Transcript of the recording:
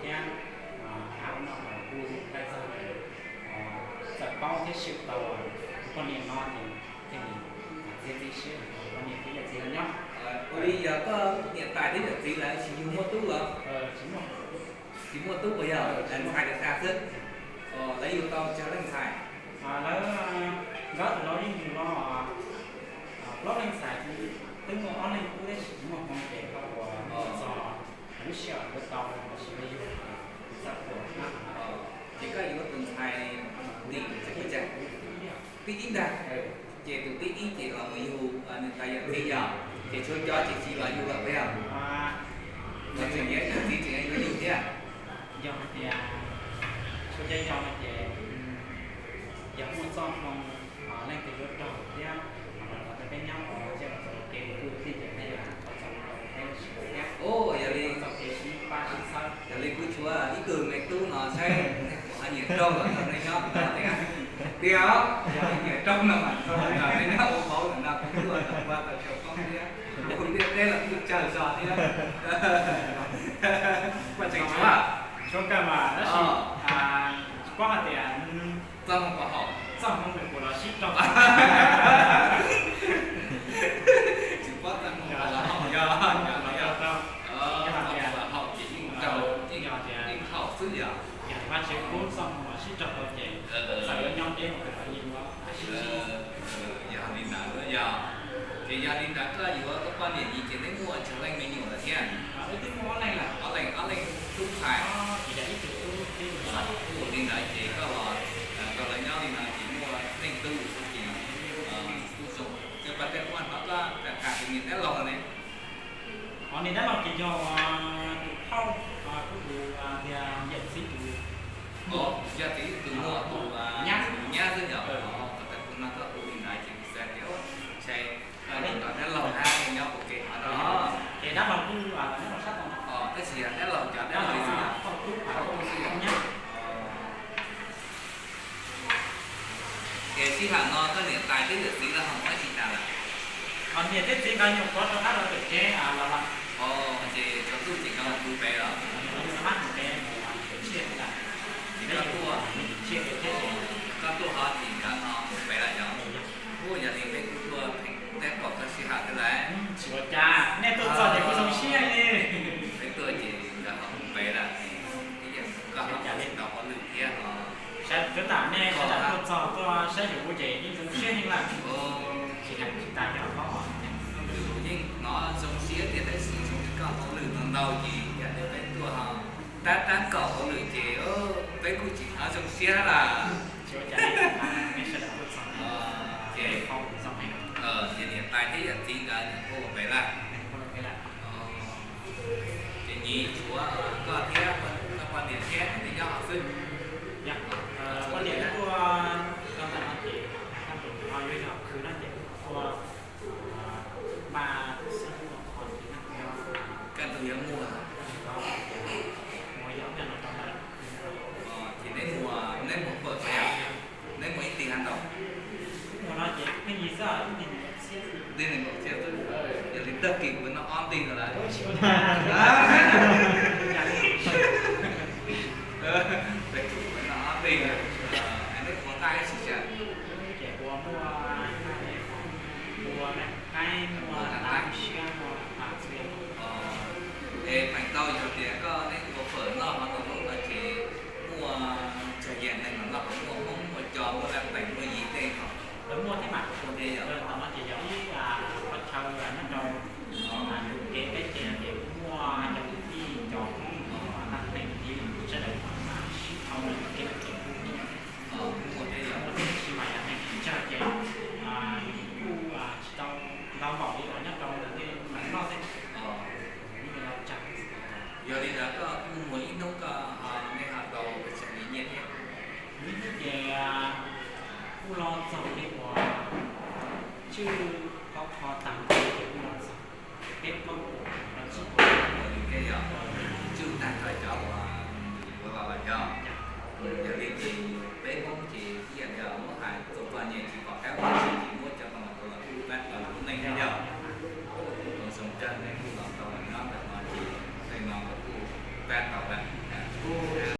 Thiab hab no kuj tau txog, txawm paub thiab swm tau tus poj niam no ces thiaj li txiav txim siab, poj niam thiab yawm txiv los nyob. Ua li yog koj niam tais thiab yawm txiv lawv tsis yug muaj tub los? Tsis muaj tub puas yog? Ntxhais tas xwb. Lawv yug tau tsawg leej ntxhais? Lawv, nkawd tus laus yeej yug los plaub leej ntxhais, twb muaj ob leeg tub tab sis tsis muaj hmoo ces tau ua txog lub sij hawm nkawd tau los sis lawv yug txawj ua na. Ces koj yuav tus ntxhais tim tib ntag. Ces tus tib ib ces los mus yug niam tais yawm txiv yog, ces tshuav cov ces tsis los yug lawm puas yog? Los tseem yog yawm txiv tseem yuav yug thiab. Yog hais tias tshuav cov yog no ces yog muaj txoj hmoo leej twg yuav raug thiab los rau peb nyob ua zej ua zos ua ke ua kwv ua tij ces peb yuav tau txog rau peb sib tau thiab. Yog li txoj kev sib pab sib txhawb. Yog li kuv tshuav ib tug me tub no saib puas ho nyiam raug los nrog nej nyob no thiab. Tiag, yog nyiam raug no mas nrog nej nyob ua vauv lawm no kuv tuaj tau ua tau xyaum koob thiab, kuv ntiaj teb los kuj tsawg zog thiab. Kuj tseem tshuav, tshuav kawg mas tab sis tsis paub hais tias txoj hmoo puas haum, txoj hmoo nws puas los sib raug. Tsis paub txoj hmoo puas los haum, yog, yog, yog, yog hais tias haum ces yeej raug, yeej haum xwb yog. Yog Vajtswv pub txoj hmoo los sib raug tau ces txawm yuav nyob deb los kawg los yeej ua sib sib. Yog li ntawd yog, ces yog li ntawd koj yuav koj poj niam yim ces neb muaj tsawg leej me nyuam lawm thiab? Wb twb muaj ob leeg lawm, ob leeg, ob leeg tub ntxhais. Ces yog ib tug tub tib tug ntxhais. Ua li ntawd ces koj los, koj lawv nyob li no ces muaj leej tub ces tub zoo. Ces pas tej hnub no koj tham tus niam dab laug ne? Ho niam dab laug ces yog tus phauj, kuv tus tias yawm txiv tus, yog txiv tus muam tus nyab xwb yog. Pas tej hnub no koj hu li ntawd ces kuv xav tias ntshai koj nrog dab laug hab nyob ua ke hov no. Ces dab laug kuj, tab sis yog dab laug cov dab laug xwb yog, phauj tub xwb yog. Ces sij hawm no koj niam tais thiab yawm txiv lawv ho mus dab tsi tas lawm? Niam thiab txiv nkawd nyuam qhuav rov qab los pem tsev los lawm. Ces tshuav kuj ces nkawd mus pem lawm. Ces koj tuaj, koj tuaj ho ces nkawd ho mus pem lawm yog? Ua yog li peb kuj tuaj pheej tab pom koj sij hawm thiab lawm. Tsis ua cas, nej tuaj txog ces kuj zoo siab li. Peb tuaj ces nkawd ho mus pem lawm ces ib yam koj ho tsis tau hauj lwm thiab ho. Sawv daws nej sawv daws tuaj txog tuaj saib yus ces yeej zoo siab heev lawm. Tsis hais tsis tas yog koj, yus yeej hnov zoo siab tiag tab sis zoo li koj hauj lwm ntau ntau ces yog li peb tuaj ho tab tab kaum hauj lwm ces peb kuj tsis hnov zoo siab lawm. Ces niam tais thiab yawm txiv nkawd nyuam qhuav ua pem lawm. Ces nyiv tshuav koj thiab koj poj niam thiab nej nyob hauv xwb. Poj niam tuaj rau ntawm no ces koj tus ho yuav yog khwv no ces tuaj npaj xib hwb ua qhov ces koj tus yuav muag. Ces neb muag, neb muag pawg peb, neb muag ib teg hab ntau? Mus no ces pheej yig xwb, ib teg nees nkaum txhiab xwb. Yog li tag kis kuv noj ob teg no lawm. Tag kis kuv noj ob teg, neb ua nqaij ib sim xyaw? Ces ua muaj, ua qaib, muaj nqaij siab, muaj txhua yam. Es feem ntau yog tias koj neb ua fawm noj hov no lub no ces muaj tsawg yam neeg los noj, puas muaj Hmoob, muaj Coj, muaj Laj Plees, muaj Yiv tej no? Lawv muaj thiab mas. Muaj thiab yog. Ntawm no ces yog ib qhov chaw nyob rau tus kev peb ces no ces muaj cov kwv tij, cov Hmoob, muaj Laj Plees, Yiv sawv daws sib dhau lawm kev no ces kuj muaj. Muaj thiab yog. Muaj thiab tab sis mas yog neeg tsawg ces kuj tsis tau ntau npaum li uas nyob rau ntawm tej noj tej. Yog li ntawd koj kuj muag ib hnub koj ho, nej ho tau pes tsawg li nyiaj thiab? Ib hnub ces kuj los txog li uas tswj kaub qho tag ces kuj los txog peb plaub puas los tsib puas. Ua li thiab yog, tswj tag nrho cov uas ua los los yog. Yog li ces peb Hmoob ces ib yam li muab hais txog txoj nyem tsis pom qab ua tsi ces muab cov no los ua lub pab los lub neej thiab yog.